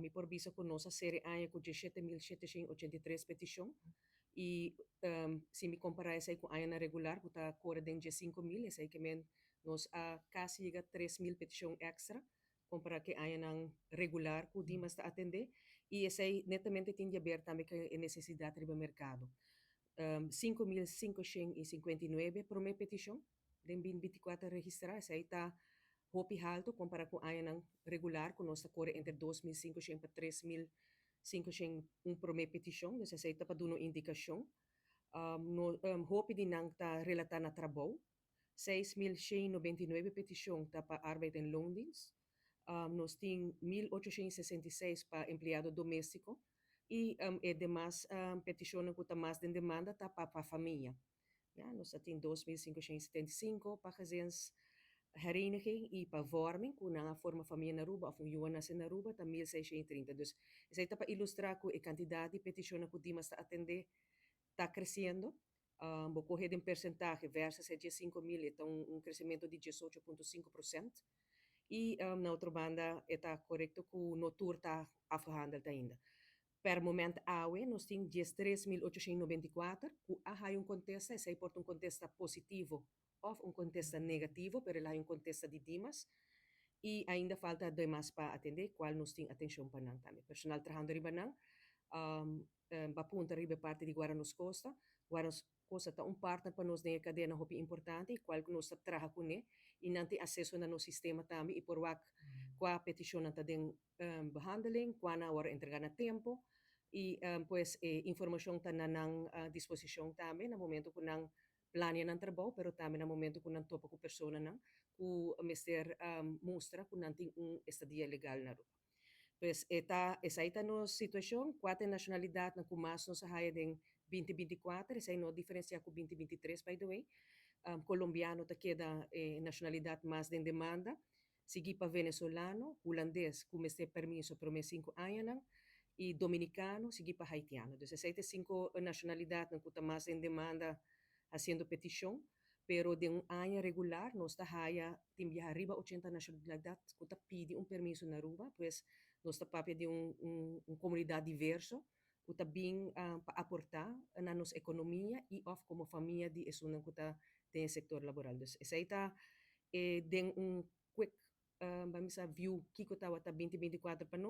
Mi por bisa ku nos a sera aña ku 17.783 petishon i si mi kompará esei ku aña regular, ku ta kore den 5.000, esei ke men nos a kasi yega 3.000 petishon èkstra kompará ku aña regular ku Dimas ta atendé, i esei netamente tin di aber tambe ku e nesesidat di merkado. 5.559 promé petishon den 2024 registrá, esei ta hopi haltu kompará ku aña regular, ku nos ta kore entre 2.500 pa 3.500 un promé petishon, dus esei ta pa duna indikashon. No, hopi di nan ta relatá na trabou, 6.199 petishon ta pa arbeid en loondienst. Nos tin 1.866 pa empleado doméstiko i demas petishon ku ta mas den demanda ta pa famia. Ja, nos tin 2.575 pa gezinshereniging i pa vorming, ku nan a forma famia na Aruba òf un yu a nase na Aruba, ta 1.630. Dus esei ta pa ilustrá ku e kantidat di petishon ku Dimas ta atendé ta kresiendo. Bo kohe den porsentahe versus 5.000, ta un kresementu di 18,5%. I na otro banda, ta korekto ku no tur ta afgehandeld ainda. Per momento awe, nos tin 13.894, ku a un kontesta, esei por ta un kontesta positivo òf un kontesta negativo, pero el a un kontesta di Dimas, i ainda falta demas pa atendé, kual nos tin atenshon pa nan tambe. Personal trahando riba nan, pa punta riba parti di Guarda Nos Costa. Guarda Nos Costa ta un partner pa nos den kadena hopi importante, kual nos ta traha kuné, i nan tin akseso na nos sistema tambe, i por wak kua petishon ta den behandeling, kua nan a entregá na tempu, i pues informashon ta na nan disposishon tambe, na momento ku nan plania nan trabou, pero tambe na momento ku nan topa ku personanan ku mester mustra ku nan tin un estadia legal na Aruba. Pues esei ta nos situashon, kuater nashonalidatnan ku mas nos a haya den 2024, esei no diferensiá ku 2023, by the way. Kolombiano ta keda nashonalidat mas den demanda, siguí pa venezolano, hulandes, ku mester permiso pa 5 aña, i dominikano, siguí pa haitiano. Dus esei ta sinku nashonalidatnan ku ta mas den demanda hasiendo petishon, pero den un aña regular nos ta haya tin biaha riba 80 nashonalidat ku ta pidi un permiso na Aruba, pues nos ta papia di un komunidat diverso ku ta bin pa aportá na nos ekonomia i òf komo famia di esunnan ku ta den sektor laboral. Dus esei ta den un quick ban bisa view kiko tabata 2024 pa nos.